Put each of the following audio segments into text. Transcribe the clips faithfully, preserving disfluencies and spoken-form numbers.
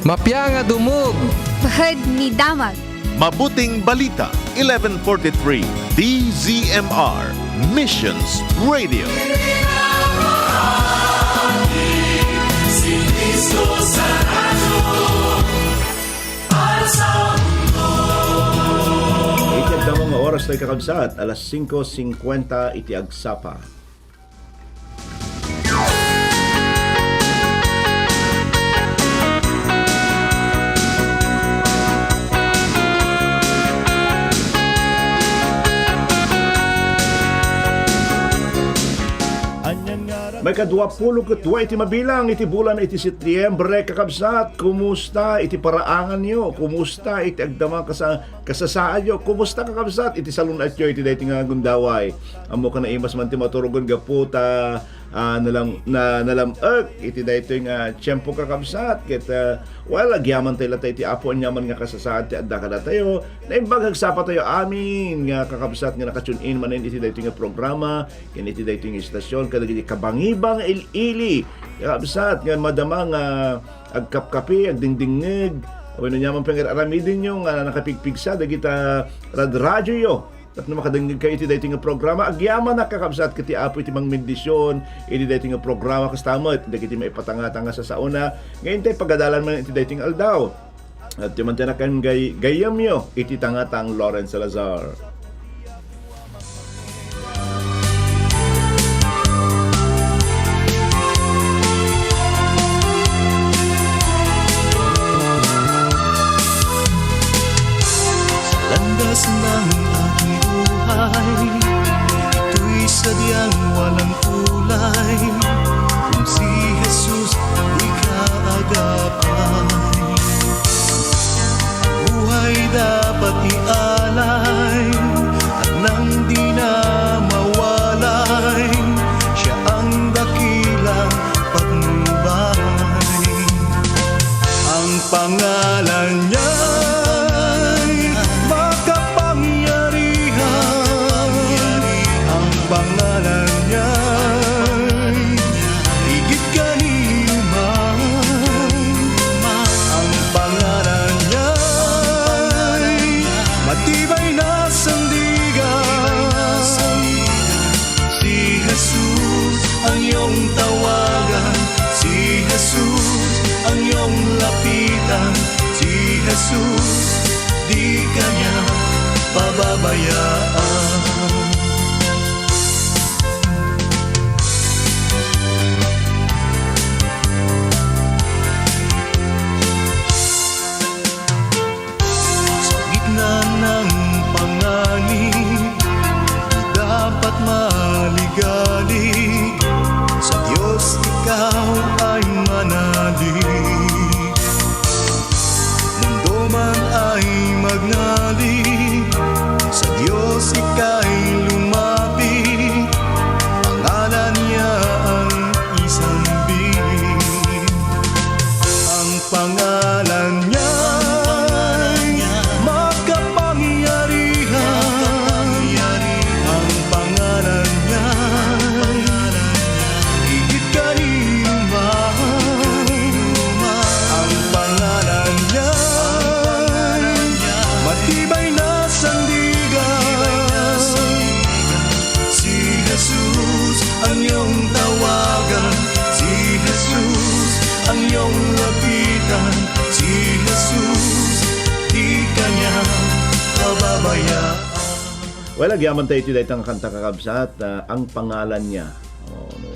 Mapia nga dumog. Pahad ni damag. Mabuting Balita, eleven forty-three, D Z M R, Missions Radio. Iti agdama nga oras tayo, kakabsat, alas singko singkwenta iti agsapa. Maikadua pulo ket dua iti mabilang iti bulan iti Setyembre, kakabsat, kumusta iti paraanganyo? Kumusta iti agdama kasa-, kasasaadyo? Kumusta, kakabsat, iti salun-atyo iti daytoy nga gundaway? Ammok a naimas man ti maturugon gapu ta, ah, nalam-, na-, nalam-ek iti daytoy nga tiempo, kakabsat. Ket, ah, well, agyamantay latta iti Apo aniaman nga kasasaad ti adda kadatayo. Naimbag agsapatayo amin nga kakabsat nga naka-tune in manen iti daytoy nga programa ken iti daytoy nga istasyon, kadagiti kabangibang il-ili, kakabsat, nga madama nga agkapkapi, agdingdingngeg, wenno aniaman pay nga ar-aramidenyo nga nakapigpigsa dagita rad-, radioyo tapno makadengngeg kayo iti daytoy nga programa. Agyamanak, kakabsat, ket ti Apo iti mangmendisyon iti daytoy nga programa, kasta met dagiti maipatangtang nga sasaona nga intay pagadalan man iti daytoy nga aldaw. At ti mantianakan gay-, gayyemyo iti tangatang Lawrence Salazar. Sa landas ng aking buhay, ito'y sadyang walang kulay. Kung si Jesus di ka agapay, buhay dapat ialay, at nang di na mawalay, siya ang dakilang patnubay. Ang pangalan niya'y makapangyarihan. Ang pangalan niya'y higit kaniman. Ang pangalan niya'y matibay na sandigan. Si Jesus ang iyong tawagan, si Jesus ang iyong lapitan, si Jesus di ka niya pababayaan. Sa gitna ng panganib, di dapat maligalig. Sa Diyos ikaw ay manalig. Mundo man ay magnalig, sa Diyos ika'y lumapit. Pangalan niya ang isang big. Ang pangalan niya'y makapangyarihan. Ang pangalan niya'y higit kaniman. Ang pangalan niya'y matibay na sandigan. Si Jesus ang iyong tawagan, si Jesus ang iyong lapitan, si Jesus, di ka niya pababayaan. Well, agyaman tayo iti dayta nga kanta, kakabsat, ah, ang pangalan niya. Oh, no.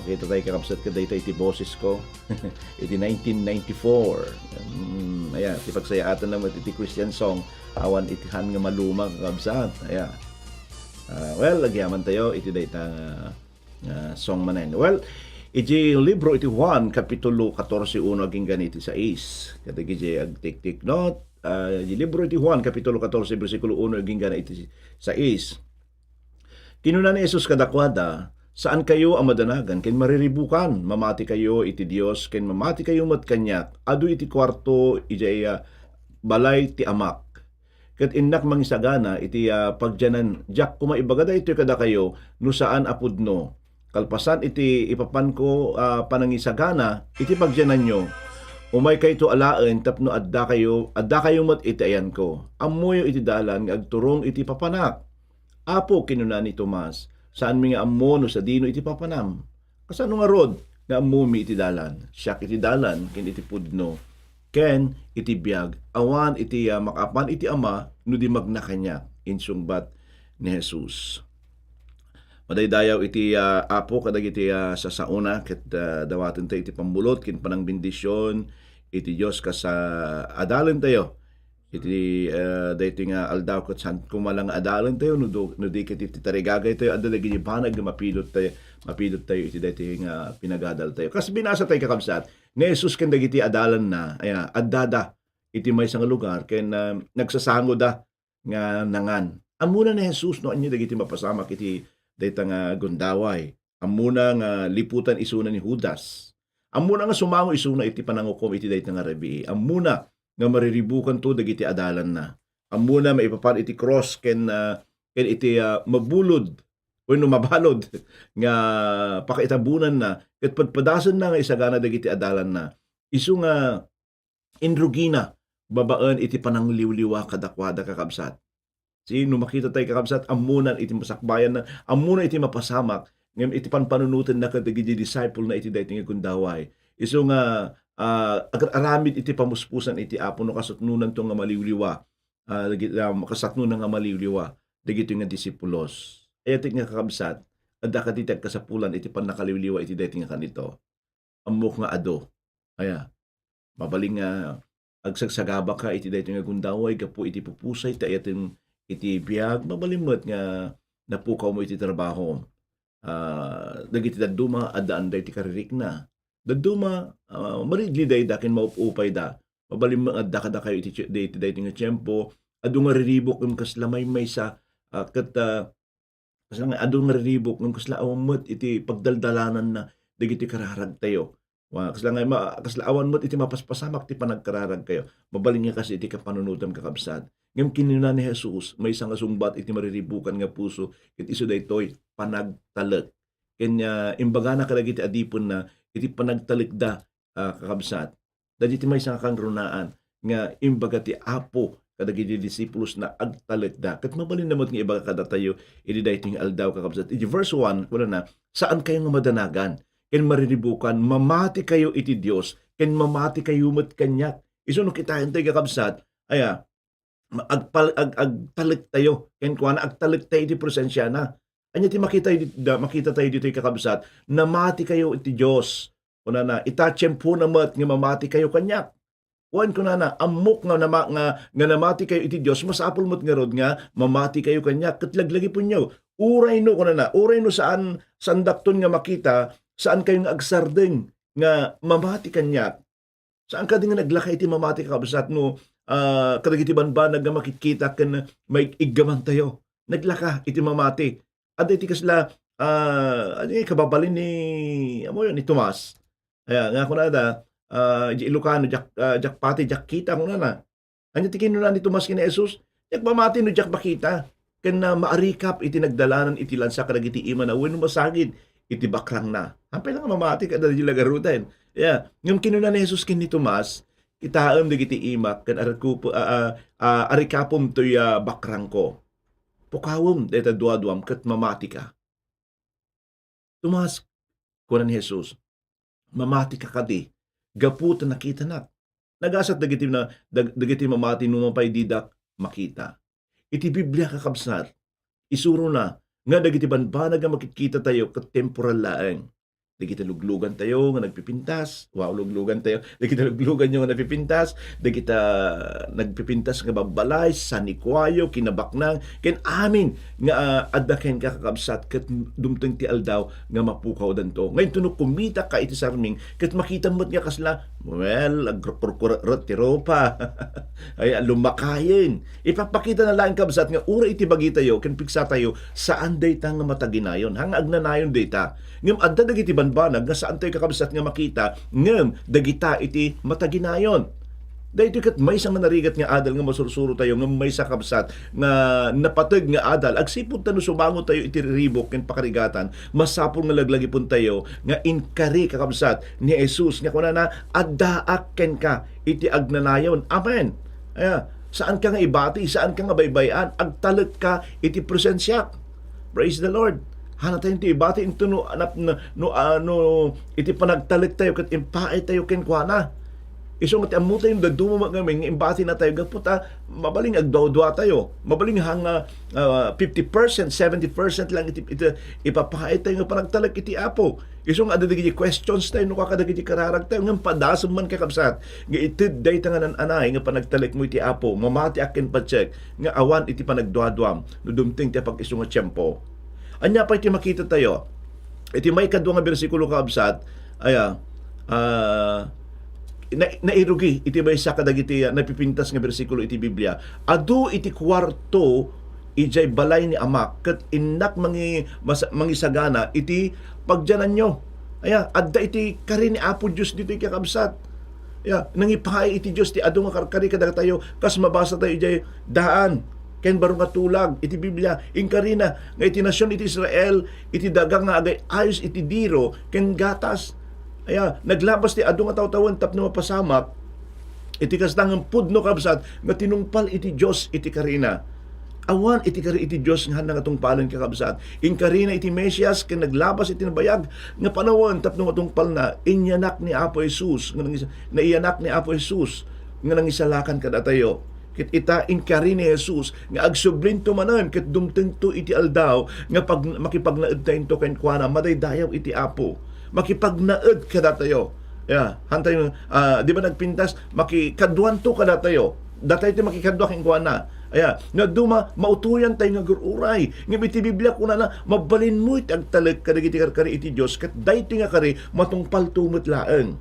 Makita tayo, kakabsat, kadayta iti boses ko. Iti nineteen ninety-four. Mm, ayan, ti pagsayaatan na met iti Christian song, awan iti han nga maluma, kakabsat. Ayan. Ah, well, agyaman tayo iti dayta nga, nga song manen. Well, iti libro iti Juan, Kapitulo katorse uno, agingga iti sais. Kadagiti agtiktiknot, ah, iti libro iti Juan, Kapitulo katorse, bersikulo uno, agingga iti sais. Kinuna ni Jesus kadakuada, "Saankayo a madanagan ken mariribukan. Mamatikayo iti Dios ken mamatikayo met kaniak. Adu iti kuarto idiay, ah, balay ti Amak. Ket innak mangisagana iti, ah, pagdianan. Diak koma ibaga daytoy kadakayo no saan a pudno. Kalpasan iti ipapanko a panangisagana iti pagdiananyo, Umaykayto alaen tapno addakayo, addakayo met iti ayanko. Ammoyo iti dalan nga agturong iti papanak. Apo, kinuna ni Tomas, saanmi nga ammo no sadino iti papanam. Kasano ngarud nga ammomi iti dalan? Siak iti dalan, ken iti pudno, ken iti biag. Awan iti, ah, makaapan iti Ama no di magna kaniak, insungbat ni Jesus. Madaydayaw iti, ah, Apo kadagiti, ah, sasaona, ket, ah, dawatentayo iti pammulot ken panangbendision iti Dios kas, ah, adalentayo iti, ah, daytoy nga aldaw, ket saan koma la nga adalentayo no do-, no di ket iti tarigagaytayo, adda dagiti banag nga mapidottayo, mapidottayo iti daytoy nga pinagadaltayo. Kas binasatayo, kakabsat, ni Jesus ken dagiti adalanna, aya, addada iti maysa nga lugar ken, ah, nagsasangoda nga nangan. Ammona ni Jesus no ania dagiti mapasamak iti dayta nga gundaway. Ammona nga liputan isuna ni Judas. Ammona nga sumango isuna iti panangukom iti dayta nga rabii. Ammona nga mariribukanto dagiti adalanna. Ammona maipapan iti krus ken, ah, ken iti, ah, mabulod wenno mabalud nga pakaitabonanna ket padpadasenna nga isagana dagiti adalanna. Isu nga inrugina babaen iti panangliwliwa kadakuada, kakabsat. Sino makita tayo, kakabsat, ammonan iti masakbayanna, ammona iti mapasamak, ngem iti panpanunotenna kadagiti disciple-na iti daytoy nga gundaway. Isu nga, ah, agar-aramid iti pamuspusan iti Apo no kasatnonanto nga maliwliwa, ah, dagiti, ah, kasatnona nga maliwliwa dagitoy nga disipulos. Ayatek nga, kakabsat, adda kadagiti agkasapulan iti pannakaliwliwa iti daytoy nga kanito. Ammok nga adu. Aya, mabalin nga agsagsagabaka iti daytoy nga gundaway gapu iti pupusay ti ayaten iti biag. Mabalin met nga napukawmo iti trabahom. Ah, dagiti dadduma, addaan daytoy karirikna. Dadduma, ah, maridli dayda ken maup-upayda. Mabalin met nga adda kadakayo iti ti-, iti daytoy nga tiempo. Adu nga riribuk ken kasla maymaysa, ah, ket, ah, Kasla nga adu nga riribuk ngem kasla awan met iti pagdaldalananna dagiti kararagtayo. Wa, kasla nga ma-, kasla awan met iti mapaspasamak ti panagkararagkayo. Mabalin nga kas iti kapanunotem, kakabsat. Ngem kinuna ni Jesus, maysa nga sungbat iti mariribukan nga puso, ket isu daytoy, panagtalek. Ken, ah, imbagana kadagiti adipenna iti panagtalekda, ah, kakabsat, dagiti maysa nga kangrunaan nga imbaga ti Apo kadagiti disipulosna, agtalekda. Ket mabalinna met nga ibaga kadatayo idi daytoy nga aldaw, kakabsat. Iti verse one, kunana, "Saankayo nga madanagan ken mariribukan, mamatikayo iti Dios, ken mamatikayo met kaniak." Isu no kitaentayo, kakabsat, aya, ma-, agpal-, ag-, agtalektayo kenkuana, agtalektayo iti presensiana. Ania ti makita idi-, da-, makitatayo ditoy, kakabsat? Namatikayo iti Dios. Kunana, ita tiempona met nga mamatikayo kaniak. Wen, kunana, ammok nga nama-, nga, nga namatikayo iti Dios, masapul met ngarud nga mamatikayo kaniak. Ket laglagipenyo, uray no, kunana, uray no saan, saandakton nga makita, saankayo nga agsardeng nga mamati kaniak. Saan kadi nga naglaka iti mamati, kakabsat, no, ah, kadagiti banbanag nga makitkita ken maig-iggamantayo? Naglaka iti mamati. Adda iti kasla, ah, adi, kababalin ni, amo yun, ni Tomas. Aya, nga kunada, ah, di Ilocano, "Diak, ah, diak pati, diak kita," kunana. Ania ti kinuna ni Tomas ken ni Jesus? "Diak mamati no diak makita ken, ah, maarikap iti nagdalanan iti lansa kadagiti imana wenno masagid iti bakrangna." Apay la nga mamati kada di lagaruden. Ya, ngem kinuna ni Jesus ken ni Tomas, "Kitaem dagiti imak ken arikup-, ah, ah, ah, arikapem toy, ah, bakrangko. Pukawem dayta duaduam ket mamatika." "Tomas," kuna ni Jesus, "mamatika kadi gapu ta nakitanak? Nagasat dagiti na-, dag-, dagiti mamati nupay didak makita." Iti Biblia, kakabsat, isurona nga dagiti banbanag nga makitkitatayo ket temporal laeng. Dagiti luglugantayo nga nagpipintas, wow, luglugantayo, dagiti lugluganyo nga nagpipintas, dagita nagpipintas nga babbalay, sanikuayo, kinabaknang, ken amin nga, ah, adda kenka, kakabsat, ket dumteng ti aldaw nga mapukawdanto. Ngayon, no kumitaka iti sarming, ket makitam met nga kasla, well, agkurkurkurot ti rupa. Ay, lumakayen. Ipapakita na laeng, kabsat, nga uray iti bagitayo ken pigsatayo, saan dayta nga mataginayon. Haan nga agnanayon dayta. Ngem adda dagiti banbanag nga saantayo, kakabsat, nga makita, ngem dagita iti mataginayon. Daytoy ket maysa nga narigat nga adal nga masursuro tayo, nga maysa, kabsat, nga napateg nga adal. Agsipud ta no sumango tayo iti riribuk ken pakarigatan, masapul nga laglagipon tayo nga inkari, kakabsat, ni Jesus nga kunana, "Addaak kenka iti agnanayon." Amen. Aya, saan ka nga ibati, saan ka nga baybay-an, agtalek ka iti presensiak. Praise the Lord. Hana tayo ti ibati into no, anap-, no, no, ah, no, iti panagtalek tayo ket impaay tayo kenkuana. Isu nga ti ammo tayo, dadduma met ngamin nga imbati na tayo, gapu ta mabalin nga agduadua tayo. Mabalin nga hanga, ah, fifty percent, seventy percent lang iti, iti ipapaay tayo nga panagtalek iti Apo. Isu nga adda dagiti questions tayo, no, kadagiti kararag tayo, ngem padasem man, kakabsat, nga ited dayta nga nan-anay nga panagtalekmo iti Apo, mamatiak ken patiek, nga awan iti panagduaduam, no dumteng ti apag-isu nga tiempo. Ania pay ti makita tayo? Iti maikadua nga bersikulo, kakabsat, aya, ah, na-, nairugi iti maysa kadagiti, ah, napipintas nga bersikulo iti Biblia. Adu iti kuarto idiay balay ni Amak, ket innak mangi-, mas-, mangisagana iti pagdiananyo. Aya, adda iti kari ni Apo Dios ditoy, kakabsat. Ya, nangipaay iti Dios ti adu nga karkari kadatayo, kas mabasa tayo idiay daan ken baro nga tulag iti Biblia. Inkarina nga iti nasion iti Israel, iti daga nga agay-ayos iti diro ken gatas. Aya, naglabas ti adu nga tawtawen tapno mapasamak iti kasta, ngem pudno, kabsat, nga tinungpal iti Dios iti karina. Awan iti kari iti Dios nga haanna nga tungpalen, kakabsat. Inkarina iti Mesias ken naglabas iti nabayag nga panawen tapno matungpalna. Inyanak ni Apo Jesus nga nangis-, naiyanak ni Apo Jesus nga nangisalakan kadatayo. Ket ita, inkari ni Jesus nga agsublinto manen ket dumtengto iti aldaw nga pag-, makipagnaedtayo kenkuana. Madaydayaw iti Apo. Makipagnaed kadatayo. Ya, hantay, ah, di ba nagpintas? Makikaduanto kadatayo. Datay ti makikadua kenkuana. Aya, nga duma, mautoyan tayo nga agur-uray. Ngem iti Biblia, kunana, mabalinmo iti agtalek kadagiti karkari iti Dios, ket daytoy nga kari, matungpalto met laeng.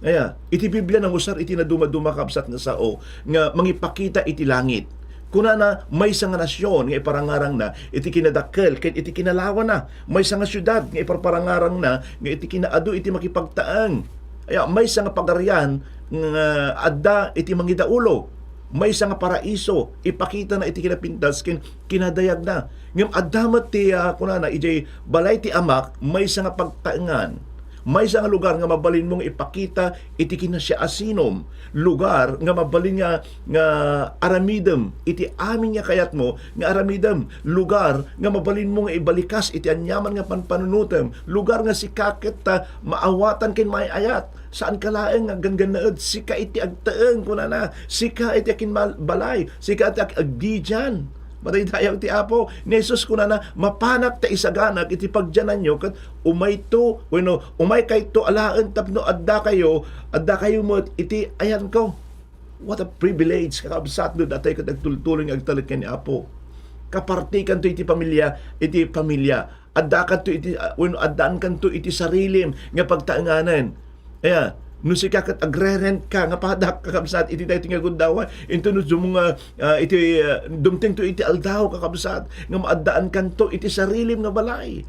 Aya, iti Biblia, nangusar iti nadumaduma, kabsat, nga sao, nga mangipakita iti langit. Kunana, maysa nga nasion nga iparangarangna iti kinadakkel ken iti kinalawana. Maysa nga siudad nga iparparangarangna nga iti kinaadu iti makipagtaeng. Aya, maysa nga pagarian nga adda iti mangidaulo. Maysa nga paraiso, ipakitana iti kinapintas ken kinadayagna. Ngem adda met ti, ah, kunana, idiay balay ti Amak, maysa nga pagtaengan. Maysa nga lugar nga mabalinmo nga ipakita iti kinasiasinom. Lugar nga mabalin nga, nga aramidem iti amin nga kayatmo nga aramidem. Lugar nga mabalinmo nga ibalikas iti aniaman nga panpanunotem. Lugar nga sika ket, ah, maawatan ken maay-ayat. Saanka laeng nga aggannaed, sika iti agtaeng, kunana. Sika iti akinmal-, balay, sika iti ag-, agdidian. Madaydayaw ti Apo. Ni Jesus kunana, "Mapanak ta isaganak iti pagdiananyo, ket umayto, wenno umaykayto alaen tapno addakayo, addakayo met iti ayanko." What a privilege, kakabsat, no datay ket agtultuloy nga agtalek ken ni Apo. Kapartikanto iti pamilya, iti pamilya. Addakanto iti, ah, wenno addaankanto iti sarilim nga pagtaenganen. Aya, no sika ket agrerent ka nga padak, kakabsat, iti daytoy nga gundaway, inton no dumo nga, ah, iti, ah, dumtengto iti aldaw, kakabsat, nga maaddaankanto iti sarilim nga balay.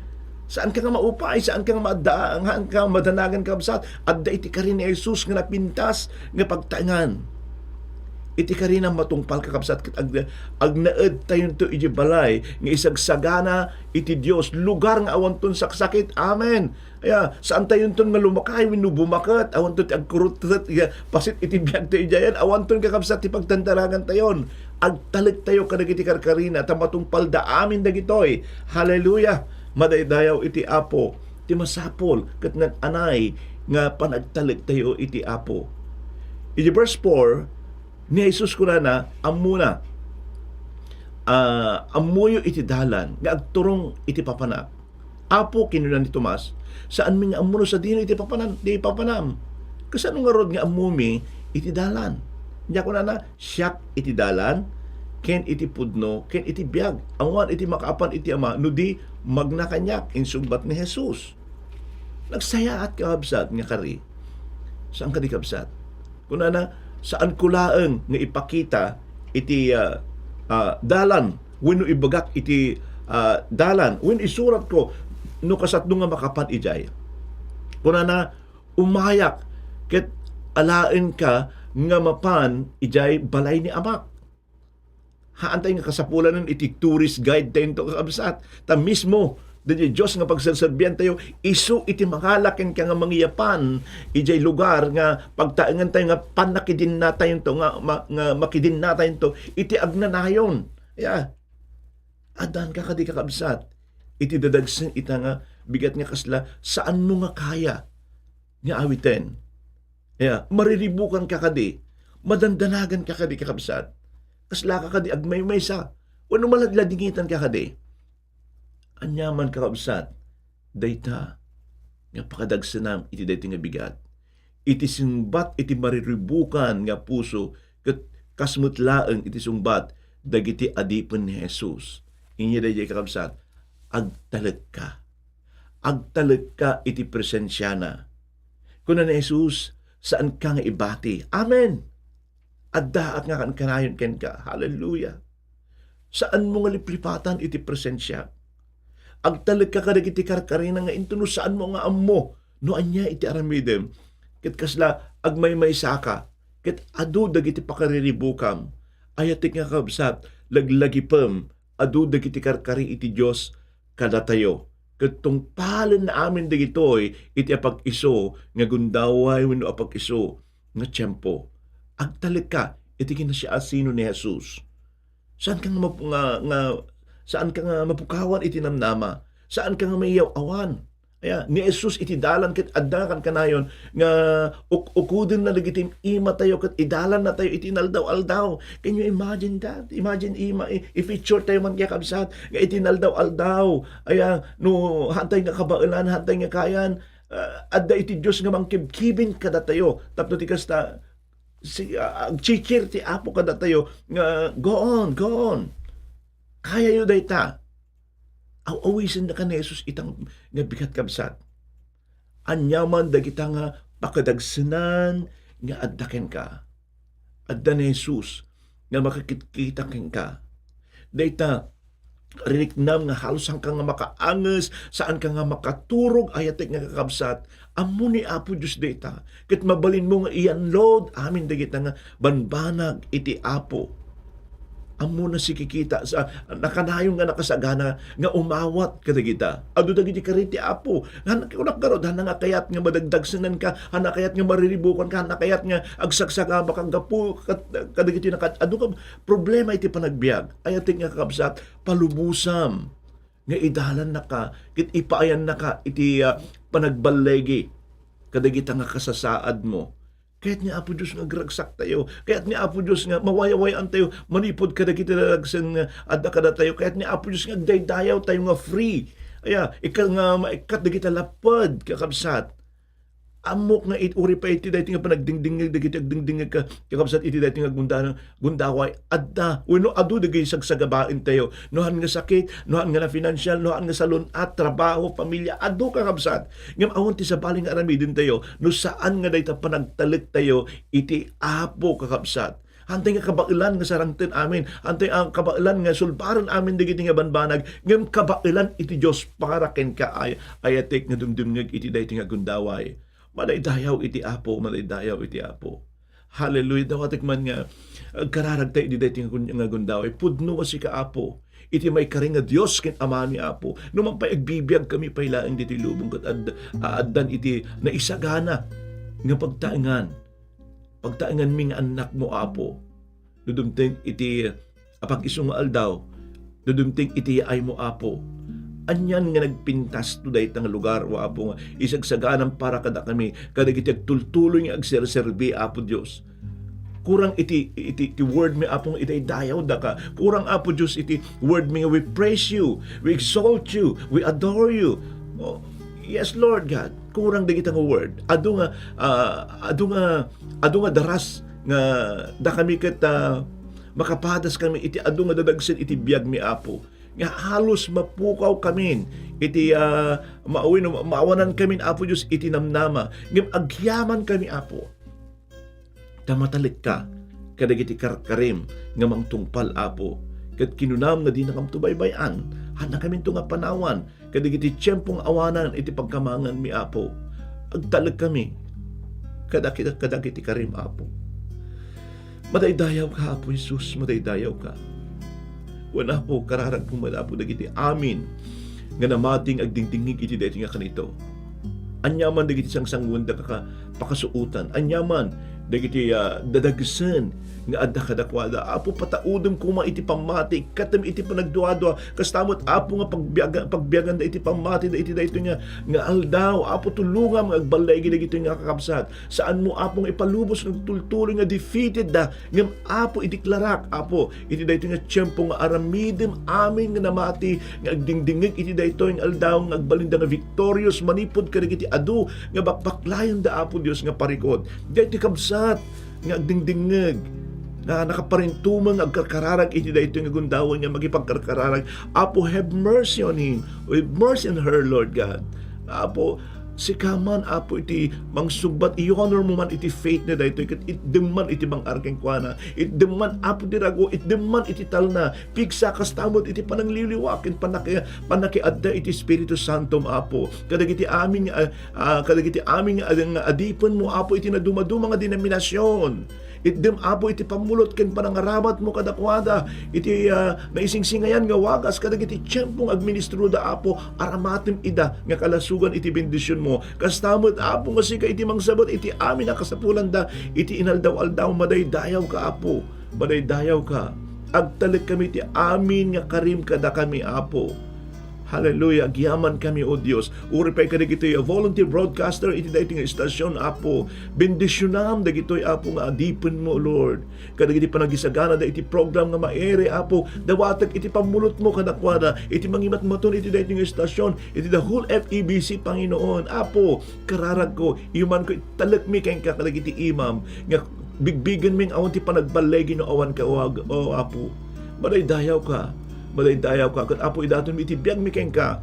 Saanka nga maupay, saanka nga maadda, nga, nga madanagan, kakabsat, adda iti kari ni Jesus nga napintas nga pagtaengan. Iti karina matungpal, kakabsat, ket ag-, agnaedtayonto iti balay nga isagsagana iti Dios, lugar nga awanton saksakit. Amen. Aya, saantayonton nga lumakay wenno bumaket, awanto ti agkurutret, ya, paset iti biagto idiayen, awanton, kakabsat, ti pagtandaragantayon. Agtalektayo kadagiti karkarina, ta matungpalda amin dagitoy. Hallelujah! Madaydayaw iti Apo ti masapul ket nan-anay nga panagtalektayo iti Apo. Iti verse four, ni Jesus kunana, ammona, ah, "Ammoyo iti dalan nga agturong iti papanak." "Apo," kinuna ni Tomas, "saanmi nga ammo no sadino iti papanan-, iti papanam? Kasano ngarud nga ammomi iti dalan?" Nia kunana, "Siak iti dalan, ken iti pudno, ken iti biag. Awan iti makaapan iti Ama, no di magna kaniak," insungbat ni Jesus. Nagsayaat, kakabsat, nga kari. Saan kadi, kabsat? Kunana, "Saanko laeng nga ipakita iti, ah, ah, dalan wenno ibagak iti, ah, dalan wenno isuratko no kasatno nga makapan idiay." Kunana, "Umayak ket alaenka nga mapan idiay balay ni Amak. Haantay nga kasapulanen iti tourist guide tayo kakabsat. Ta mismo, daydiay Dios nga pagserserbian tayo, isu iti mangala kenka nga mangiyapan idiay lugar nga pagtaengan tayo nga pannakidinna tayo to, nga, ma-, nga makidinna tayo to, iti agnanayon. Ya, adan ka kadi kakabsat. Iti dadagsen ita nga bigat nga kasla, saan mo nga kaya nga awiten. Ya, mariribukan ka kadi, madandanagan ka kadi, kakabsat. Kasla ka kadi agmaymaysa, wenno maladladingitan ka kadi. Aniaman, kakabsat, dayta nga pakadagsenam iti daytoy nga bigat. Iti sungbat iti mariribukan nga puso, ket kas met laeng iti sungbat dagiti adipen ni Jesus. Inya daydiay, kakabsat, agtalekka. Agtalekka iti presensiana. Kuna ni Jesus, saan ka nga ibati. Amen. Addaak nga kankanayon kenka. Hallelujah. Saan mo nga liplipatan iti presensia. Agtalekka kadagiti karkarina nga intono saan mo nga ammo no ania iti aramidem. Ket kasla agmaymaysaka, ket adu dagiti pakariribukam. Ayatek nga kabsat, laglagipem, adu dagiti karkari iti Dios kadatayo. Ket tungpalen amin dagitoy iti apag-isu nga gundaway wenno apag-isu nga tiempo. Agtalekka iti kinasiasino ni Jesus. Saan ka nga map-, nga, nga, saan ka nga mapukawan iti namnama? Saan ka nga maiyaw-awan? Aya, ni Jesus iti dalan ket adda kankanayon nga uk-, ukuden na dagiti ima tayo ket idalan na tayo iti inaldaw-aldaw. Can you imagine that? Imagine ima, i-, i-picture tayo man kaya kabsat nga iti inaldaw-aldaw. Aya, no hantay nga kabaelan, hantay nga kayan, ah, adda iti Dios nga mangkibkibin kadatayo. Tapno ti kasta, si, ah, agchichir ti Apo kadatayo nga, "Go on, go on. Kayayo dayta." Aw-awisen na ka ni Jesus itang nga bigat kabsat. Aniaman dagita nga pakadagsenan nga adda kenka. Adda ni Jesus nga makakitkita kenka. Dayta, ririknam nga halos saan ka nga makaanges, saan ka nga makaturog, ayatek nga kakabsat. Ammo ni Apo Dios dayta. Ket mabalinmo nga i-unload amin dagita nga banbanag iti Apo. Ammo na sikikita sa nakanayon nga nakasagana nga umawat kadagita. Adu dagiti kari ti Apo. Nga kunak garud, hana nga kayat nga madagdagsenanka, hana kayat nga mariribukanka, hana kayat nga agsagsagabaka gapu kad-, kadagiti nakat-, adu ka problema iti panagbiag. Ayatek nga kakabsat, palubosam nga idalannaka, ket ipaayannaka iti, ah, panagballigi kadagita nga kasasaadmo. Kayat ni Apo Dios nga agragsaktayo. Kayat ni Apo Dios nga mawayawayaan tayo manipud kadagiti raragsen nga adda kadatayo. Kayat ni Apo Dios nga agdaydayaw tayo nga free. Aya, ikka nga maikkat dagita laped, kakabsat. Ammok nga it-, uri pa iti daytoy nga panagdingdingngeg dagiti agdingdingngeg ka, kakabsat, iti daytoy nga gunda-, gundaway. Adda, wenno adu dagiti sagsagabaen tayo. No han nga sakit, no han nga na financial, no han nga salun-at, trabaho, pamilya, adu, kakabsat. Ngem awan ti sabali nga aramiden tayo no saan nga dayta panagtalek tayo iti Apo, kakabsat. Hantay nga kabaelan nga sarangten amin, hantay nga kabaelan nga sulbaren amin dagiti nga banbanag, ngem kabaelan iti Dios para kenka ay, ayatek nga dumdumngeg iti daytoy nga gundaway. Madaydayaw iti Apo, madaydayaw iti Apo. Hallelujah. Dawatek man nga agkararag tayo iti daytoy nga gun-, nga gundaway. Pudno a sika, Apo. Iti maikari nga Dios ken Amami, Apo. No man pay agbibiag kami pay laeng ditoy lubong ket ad-, aaddan iti naisagana nga pagtaengan. Pagtaenganmi nga annakmo, Apo. No dumteng iti apag-isu nga aldaw, no dumteng iti yaaymo, Apo. Anian nga nagpintas to dayta nga lugar, o Apo, nga isagsaganam para kadakami, kadagiti agtultuloy nga agserserbi, Apo Dios. Kurang iti, iti, iti word mi, Apo, nga idaydayaw daka. Kurang, Apo Dios, iti word mi nga we praise you, we exalt you, we adore you. Oh, yes, Lord God. Kurang dagita nga word. Adu nga, ah, adu nga, adu nga daras nga dakami ket, ah, makapadas kami iti adu nga dadagsen iti biag mi, Apo. Nga halos mapukaw kamin iti, ah, ma-, wenno ma-, maawanan kamin, Apo Dios, iti namnama. Ngem agyaman kami, Apo. Ta matalekka kadagiti karkarim nga mangtungpal, Apo. Ket kinunam nga dinakam to baybay-an, hannakaminto nga panawan kadagiti tiempo nga awanan iti pagkamanganmi, Apo. Agtalek kami kadagiti, kadagiti karim, Apo. Madaydayawka, Apo Jesus, madaydayawka. Wen, Apo, kararagko met, Apo, dagiti amin nga namati nga agdingdingngeg iti daytoy nga kanito. Aniaman dagiti sangsanguenda ka pakasuotan. Aniaman dagiti, ah, dadagsen nga adda kadakuada. Apo, pataudem koma iti pammati, ikkatem iti panagduadua. Kasta met, Apo, nga pagbiaga-, pagbiaganda iti pammatida iti daytoy nga, nga aldaw. Apo, tulongam nga agballigi dagitoy nga kakabsat. Saanmo, Apo, nga ipalubos nga agtultuloy nga defeated da. Ngem, Apo, idiklarak, Apo, iti daytoy nga tiempo nga aramidem amin nga namati nga agdingdingngeg iti daytoy nga aldaw nga agbalinda nga victorious manipud kadagiti adu nga bakbaklayenda, Apo Dios, nga parikut. Daytoy kabsat nga agdingdingngeg nga nakaparintumeng nga agkarkararag iti daytoy nga gundaway nga makipagkarkararag. Apo, have mercy on him. Have mercy on her, Lord God. Apo, sika man, Apo, iti mangsungbat, i-honor mo man iti faith na daytoy, ket itdem man iti bang-ar kenkuana, itdem man, Apo, ti rago, itdem man iti talna, pigsa kasta met iti panangliwliwa ken pannaki-, pannakiadda iti Espiritu Santom, Apo. Kadagiti amin nga, ah, kadagiti amin nga, nga adipenmo, Apo, iti nadumaduma nga denominasion. Itdem, Apo, iti pammulot ken panangaramatmo kadakuada, iti, ah, naisingsingayan nga wagas kadagiti tiempo nga agministroda, Apo, aramatem ida nga kalasogan iti bendisionmo. Kasta met, Apo, nga sika iti mangsabet iti amin a kasapulanda iti inaldaw-aldaw. Madaydayawka, Apo. Madaydayawka. Agtalekkami iti amin nga karim kadakami, Apo. Hallelujah. Agyamankami, O Dios. Uray pay kadagitoy a volunteer broadcaster iti daytoy nga istasyon, Apo. Bendisionam dagitoy, Apo, nga adipenmo, Lord. Kadagiti panagisaganada iti program nga mairi, Apo. Dawatek iti pammulotmo kadakuada, iti mangimatmaton iti daytoy nga istasyon, iti the whole F E B C, Panginoon. Apo, kararagko, imanko, italekmi kenka kadagiti imam nga bigbigenmi nga awan ti panagballigi no awan ka, o Ag-, o Apo. Madaydayawka. Madaydayawka. Ket, Apo, idatonmi iti biagmi kenka.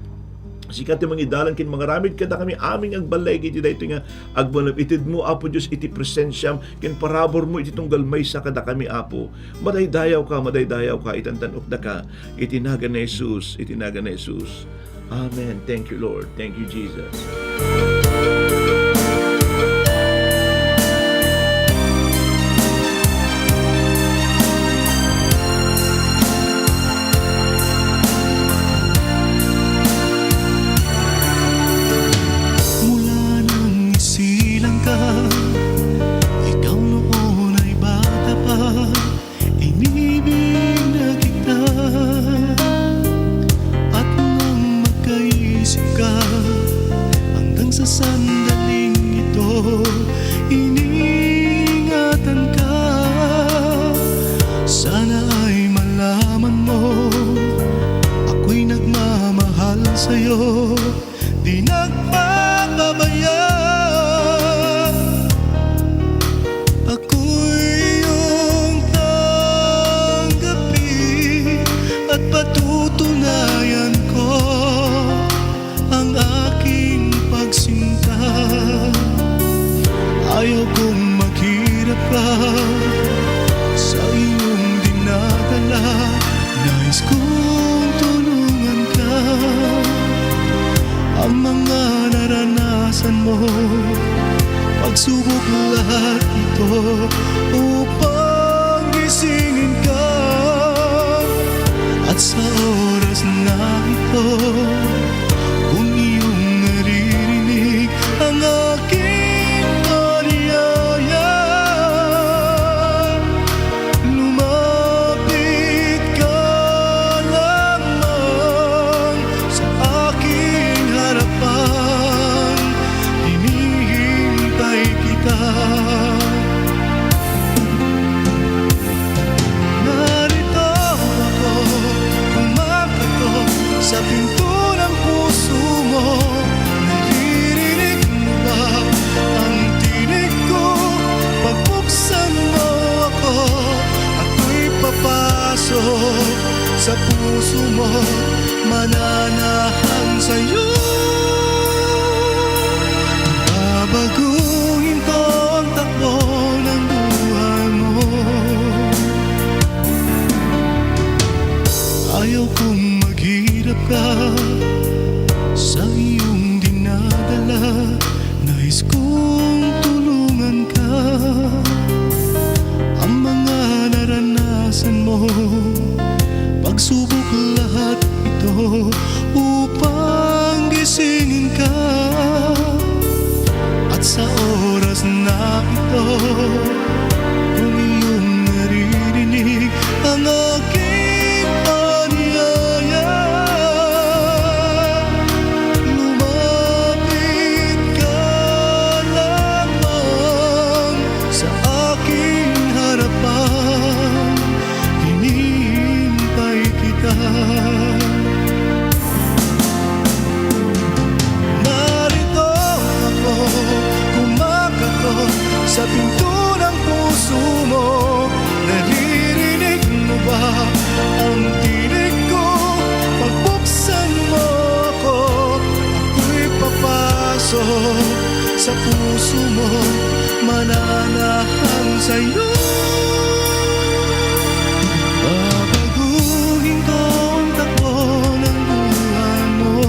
Sika ti mangidalan ken mangaramid kadakami amin nga agballeg iti daytoy nga agbalem. Itedmo, Apo Dios, iti presensiam ken paraburmo iti tunggal maysa kadakami, Apo. Madaydayawka, madaydayawka, itantan-okdaka. Iti nagan ni Jesus, iti nagan ni Jesus. Amen. Thank you, Lord. Thank you, Jesus. Mula nang isilang ka, ikaw noon ay bata pa, inibig na kita. At nang magkaisip ka, hanggang sa sandaling ito, iniingatan ka. Sana ay malaman mo, ako'y nagmamahal sa'yo. Di nagpapabaya, ako'y iyong tanggapin at patutunayan ko ang aking pagsinta. Ayaw kong maghirap ka sa iyong dinadala. Nais kong tulungan ka. Ang mga naranasan mo, pagsubok, lahat ito upang gisingin ka. At sa oras na ito, kung iyong naririnig ang aking paligaya, lumapit ka lamang sa aking harapan, hinihintay kita. Narito ako, kumakatok sa pinto ng puso mo. Naririnig mo ba ang tinig ko? Pagbuksan mo ako, ako'y papasok sa puso mo. Mananahang sa'yo, babaguhin ko ang takbo ng buhay mo. Ayaw kong maghirap ka sa iyong dinadala. Nais kong tulungan ka. Ang mga Subok lahat ito upang gisingin ka. At sa oras na ito, kung iyong naririnig ang aking panyaya, lumapit ka lamang sa aking harapan. Hinihintay kita. Narito ako, kumakatok sa pinto ng puso mo. Naririnig mo ba ang tinig ko? Pagbuksan mo ako, ako'y papasok sa puso mo. Mananahang sa'yo. Babaguhin ko ang takbo ng buhay mo.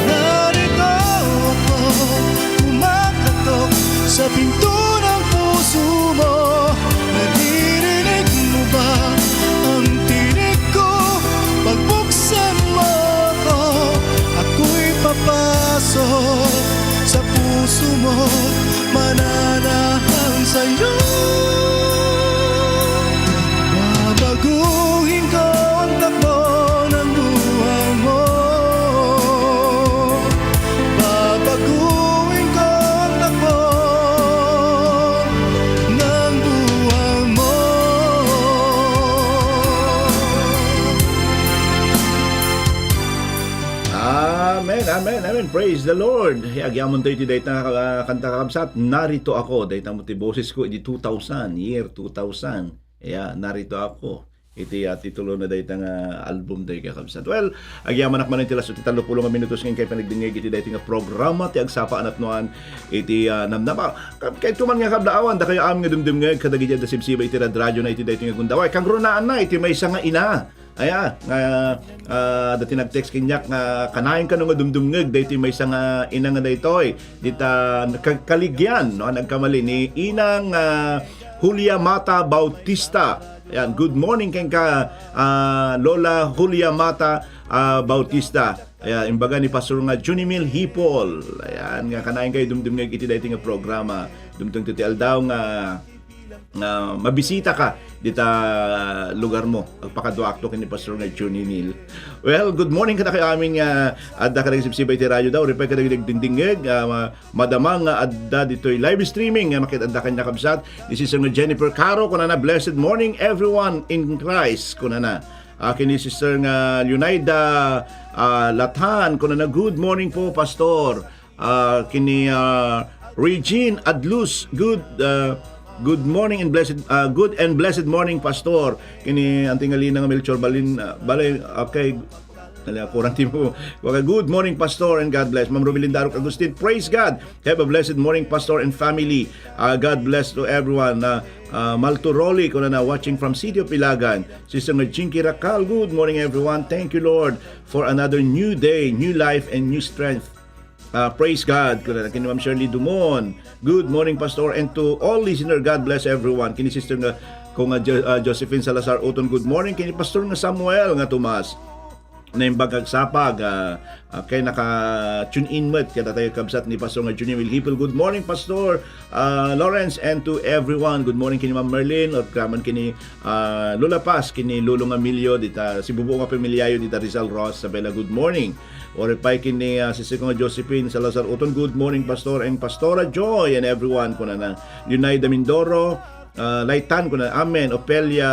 Narito ako, kumakatok sa pinto ng puso mo. Naririnig mo ba ang tinig ko? Pagbuksan mo ako, ako'y papasok sa puso mo. Mananahang sa'yo. Babaguhin ko ang takbo ng buhay mo. Babaguhin ko ang takbo ng buhay mo. Amen, amen, amen. Praise the Lord. Agyamanak iti dayta nga, ah, kanta, kakabsat. Narito ako. Dayta met ti boses ko idi two thousand, year two thousand. Ya, Narito Ako. Iti, ah, titulo na dayta nga album, dayta kakabsat. Well, agyamanak manen ti las-, ti tallopulo nga minutos nga inkay panagdengngeg iti dayta nga programa ti Agsapa a Napnuan iti, ah, Namnama. Ka-, kayatko man nga kablaawan, dakayo amin nga dumdumngeg kadagiti adda sibsiba iti radradyo na iti dayta nga gundaway. Kagrunaanna iti maysa nga ina. Aya, nga, ah, adda ti nag-text kaniak nga kanayon kano nga dumdumngeg daytoy maysa nga ina nga daytoy. Dita ka-, Caligian, no, nagkamali ni Inang, ah, Julia Mata Bautista. Ayan, good morning kenka, ah, Lola Julia Mata, ah, Bautista. Ayan, imbaga ni Pastor nga Junimil Hipol. Ayan, nga kanayon kayo dumdumngeg iti daytoy nga programa. Dumteng ti aldaw nga nga mabisita ka dita lugar mo. Agpakaduaakto ken ni Pastor nga Junimil. Well, good morning kadakayo amin nga adda kadagiti sibsiba iti radyo da. Uripay kadagiti nagdingdingngeg, ah, ma-, madama nga adda ditoy live streaming nga makit-adda kaniak, kabsat. Ni Sister nga Jennifer Caro, kunana, "Blessed morning, everyone in Christ," kunana. Ah, ken ni Sister nga Leonida, ah, Lathan, kunana, "Good morning po, Pastor." Ah, ken ni, ah, Regine Adlus, good, ah, good morning and blessed, ah, good and blessed morning, Pastor. Ken ni Auntie Ngalina nga Melchor Balin, ah, Balay, okay. Ala, kurang ti mo. Okay, good morning, Pastor, and God bless. Ma'am Rubilin Daruk Agustin, praise God. Have a blessed morning, Pastor and family. Ah, God bless to everyone. Ah, ah, Malturoli, kunana, watching from City of Ilagan. Sister nga Jinky Racal, good morning, everyone. Thank you, Lord, for another new day, new life, and new strength. Ah, praise God. Kunana ken ni Ma'am Shirley Dumon. Good morning, Pastor, and to all listener. God bless everyone. Ken ni Sister nga, ko nga Jo-, ah, Josephine Salazar Uton, good morning. Ken ni Pastor nga Samuel nga Tomas. Naimbag agsapa, ah, ah, kay naka-tune in met kadatayo, kabsat, ni Pastor nga Junior Wilhipol. Good morning, Pastor, ah, Lawrence, and to everyone. Good morning ken ni Ma'am Merlin, ken ni, ah, Lola Paz, ken ni Lolo nga Emilio, dita, sibubuo nga pamilyayo, dita Rizal Ross, Isabela. Good morning. Uripay ken ni, ah, Sisiko nga Josephine Salazar Uton, "Good morning, Pastor and Pastora Joy and everyone," kunana. Leonida Mindoro, ah, Laitan, kunana, "Amen." Ofelia,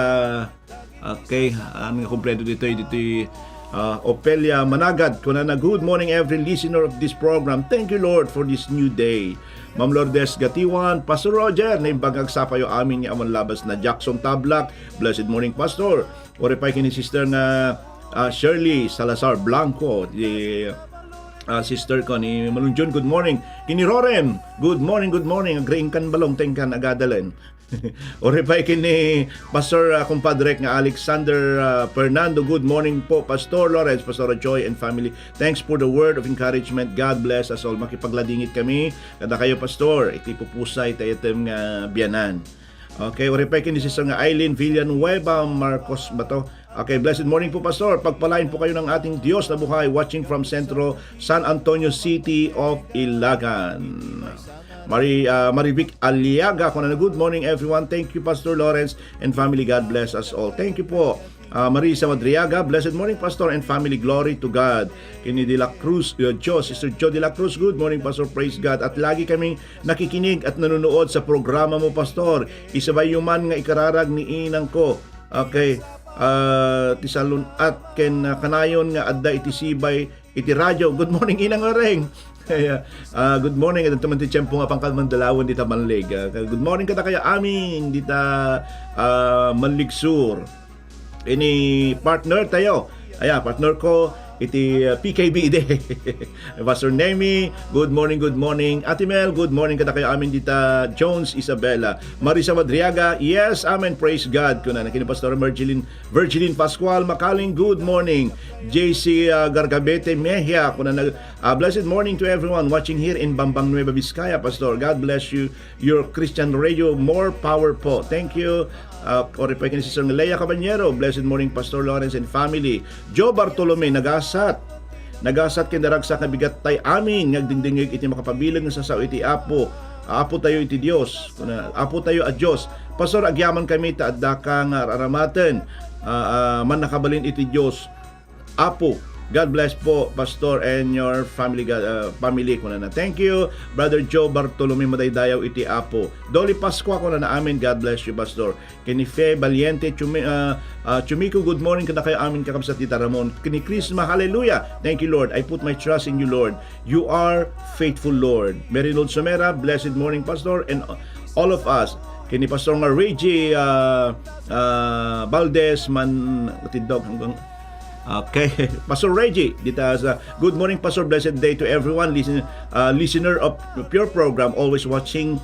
okay, ano nga kompleto ditoy, ditoy, ah, Ofelia Managad, kunana, "Good morning, every listener of this program. Thank you, Lord, for this new day." Ma'am Lourdes Gatiwan, Pastor Roger, naimbag nga agsapayo amin nga awan labas na. Jackson Tablak, "Blessed morning, Pastor." Uripay ken ni Sister nga, ah, Shirley Salazar Blanco, di, ah, sister ko ni Manong Jun, good morning. Ken ni Roren, good morning, good morning. Agriingkan balong, tengkan, agadalen. Uray pay ken ni Pastor, ah, kumpadrek nga Alexander, ah, Fernando. Good morning po, Pastor Lawrence, Pastor Joy, and family. Thanks for the word of encouragement. God bless us all. Makipagladingit kami kadakayo, Pastor, iti pupusay tayo nga biyanan. Okay, uray pay ken ni Sister nga Eileen Villanueva Marcos ba to? Okay, blessed morning po, Pastor. Pagpalain po kayo ng ating Diyos na buhay. Watching from Centro San Antonio City of Ilagan. Mari, ah, Marivic Aliaga, kunana, "Good morning, everyone. Thank you, Pastor Lawrence and family. God bless us all." Thank you po. Ah, Marisa Madriaga, "Blessed morning, Pastor and family. Glory to God." Kenny de la Cruz, uh, Joe, Sister Joe de la Cruz, "Good morning, Pastor. Praise God. At lagi kaming nakikinig at nanonood sa programa mo, Pastor. Isabay man nga ikararag ni inang ko." Okay. Ah, ti salun-at ken, ah, kanayon nga adda iti sibay iti radyo. Good morning, Inang Oreng. Kaya, ah, good morning. Adda man ti tiempo nga pangkalman dalawen dita Manlig. Ah, good morning kadakayo amin dita, ah, Manlig Sur. Ini partner tayo. Aya, partner ko iti, ah, P K B D. Pastor Nemi, good morning, good morning. Ate Mel, good morning kadakayo amin dita Jones, Isabela. Marisa Madriaga, "Yes, amen, praise God." Kunana ken ni Pastor Mergeline, Virgilin Pascual Makaling, "Good morning." J C, ah, Gargabete Mejia, kunana, ah, "Blessed morning to everyone watching here in Bambang Nueva Vizcaya, Pastor. God bless you. Your Christian radio, more power po." Thank you. Ah, uray pay ken ni Sister Lea Caballero, "Blessed morning, Pastor Lawrence and family." Joe Bartolome, "Nagasat. Nagasat ken naragsak nga bigat tay amin nga agdingdingngeg iti makapabileg nga sasao iti Apo. Apo tayo iti Dios." Kuna, "Apo tayo a Dios. Pastor, agyaman kami ta adda ka nga ar-aramaten, ah, ah, mannakabalin iti Dios. Apo." God bless po, Pastor, and your family, God, ah, family, kunana. Thank you, Brother Joe Bartolome, madaydayaw iti Apo. Dolly Pascua, kunana, "Amen. God bless you, Pastor." Kenny Fe Valiente, Chumi-, ah, ah, Chumiko, "Good morning kadakayo amin kakabsat dita Ramon." Kenny Crisma, "Hallelujah. Thank you, Lord. I put my trust in you, Lord. You are faithful, Lord." Mary Lord Somera, "Blessed morning, Pastor, and all of us." Kenny Pastor nga Reggie, ah, ah, Valdez, man, Tindog, hanggang, okay. Pastor Reggie, dita sa, "Good morning, Pastor. Blessed day to everyone. Listen, ah, listener of your program, always watching,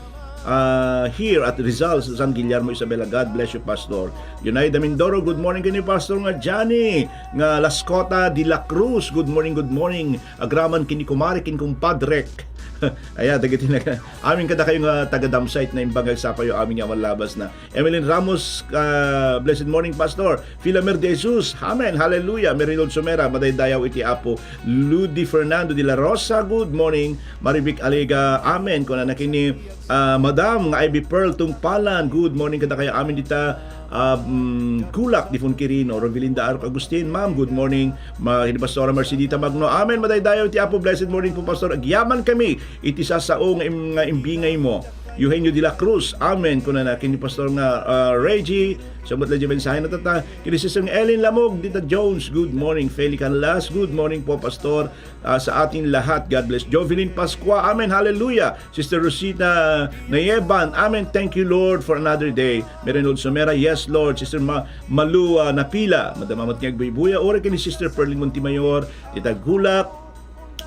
ah, here at Rizal, San Guillermo, Isabela. God bless you, Pastor." Yunaida Mindoro, "Good morning kenni Pastor nga Johnny, nga Lascota de la Cruz. Good morning, good morning. Agraman kenni kumare, ken kumpadrek." Aya, dagiti nag-, amin kadakayo nga taga-Dam site, naimbag nga agsapayo amin nga awan labas na. Emeline Ramos, ah, "Blessed morning, Pastor." Filamer de Jesus, "Amen, hallelujah." Mary Lord Somera, "Madaydayaw iti Apo." Ludi Fernando de la Rosa, "Good morning." Marivic Alega, "Amen." Kunana kenni, ah, Madam nga Ivy Pearl Tungpalan, "Good morning kadakayo amin dita, ah, mm, Gulak, Difon Quirino." Rovelinda Arok Agustin, "Ma'am, good morning." Ma-, ni Pastora Mercedita Magno, "Amen, madaydayaw iti Apo." "Blessed morning po, Pastor. Agyaman kami iti sasao nga im-, nga imbingay mo." Eugenio de la Cruz, "Amen." Kunana kenni Pastor nga, ah, Reggie, sabot la di mensahe na tata. Kenni Sister nga Ellen Lamog, dita Jones, "Good morning." Feli Canlas, "Good morning po, Pastor, ah, sa ating lahat. God bless." Jovelyn Pascua, "Amen, hallelujah." Sister Rosita Nayeban, "Amen, thank you, Lord, for another day." Merinod Somera, "Yes, Lord." Sister Ma-, Malu, ah, Napila, madama met nga agbuybuya. Uray kenni Sister Perlin Montemayor, dita Gulak.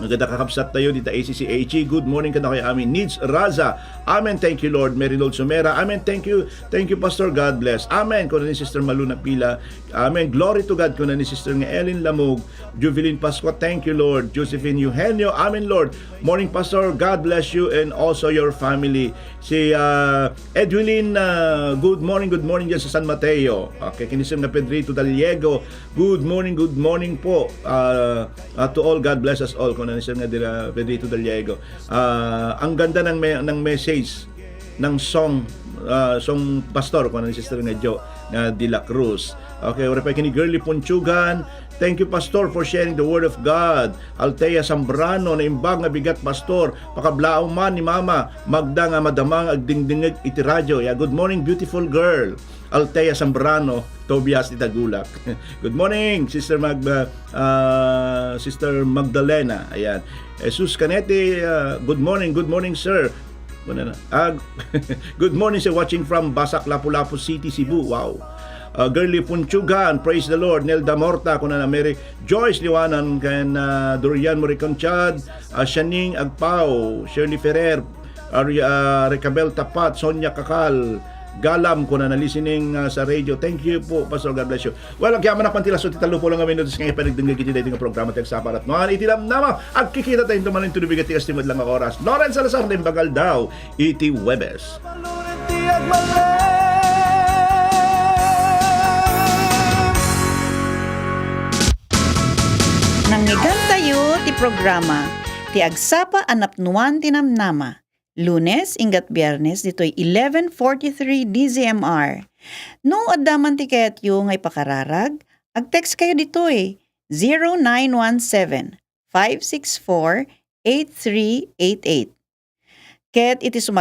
Nga kakabsat tayo dita A C C H E. "Good morning kadakayo amin." Nids Raza, "Amen, thank you, Lord." Merinod Somera, "Amen, thank you, thank you, Pastor. God bless." "Amen," kuna ni Sister Malu Napila. "Amen, glory to God," kuna ni Sister nga Ellen Lamog. Juvelin Pascua, "Thank you, Lord." Josephine Eugenio, "Amen, Lord. Morning, Pastor. God bless you and also your family." Si, ah, Edwilin, ah, "Good morning, good morning dyan sa San Mateo." Okay, kenni Sister nga Pedrito Daliego, "Good morning, good morning po, ah, ah, to all. God bless us all," kuna ni Sister nga dira Pedrito Daliego. Ah, ang ganda ng me-, ng message, ng song, ah, song Pastor, kuna ni Sister nga Jo, nga De La Cruz. Okay, uray pay kenni Girly Punchugan, "Thank you, Pastor, for sharing the word of God." Althea Zambrano, "Naimbag nga bigat, Pastor. Pakablaaw man ni Mama Magda nga madama nga agdingdingngeg iti radyo." Ya, "Good morning, beautiful girl." Althea Zambrano, Tobias, dita Gulak. "Good morning, Sister Mag-, ah, ah, Sister Magdalena." Ayan. Jesus Canete, ah, "Good morning, good morning, sir." Kuna na. Ah, "Good morning, sir. Watching from Basak, Lapu-Lapu City, Cebu." Wow. Ah, Girly Punchugan, "Praise the Lord." Nelda Morta, kuna na. Mary Joyce Liwanan, ken, ah, Dorian Moriconchad, ah, Shaning Agpao, Shirley Ferrer, Ari-, ah, Recabel Tapat, Sonia Kakal, Galam, kuna na listening, ah, sa radio. Thank you po, Pastor. God bless you. Well, agyaman na pantilaso ti tallo pulo nga minutos nga ipanagdengngeg iti daytoy nga programa ti Agsapa a Napnuan iti Namnama. Agkikita tayo ito manen to the bigat ti estimate lang nga oras. Lawrence Salazar, naimbag aldaw iti Huwebes. Nangngegtayo ti programa ti Agsapa a Napnuan ti Namnama. Lunes, inggat Biernes, ditoy eleven forty-three D Z M R. No adda man ti kayatyo nga ipakararag, ag-text kayo ditoy, zero nine one seven, five six four, eight three eight eight. Ket iti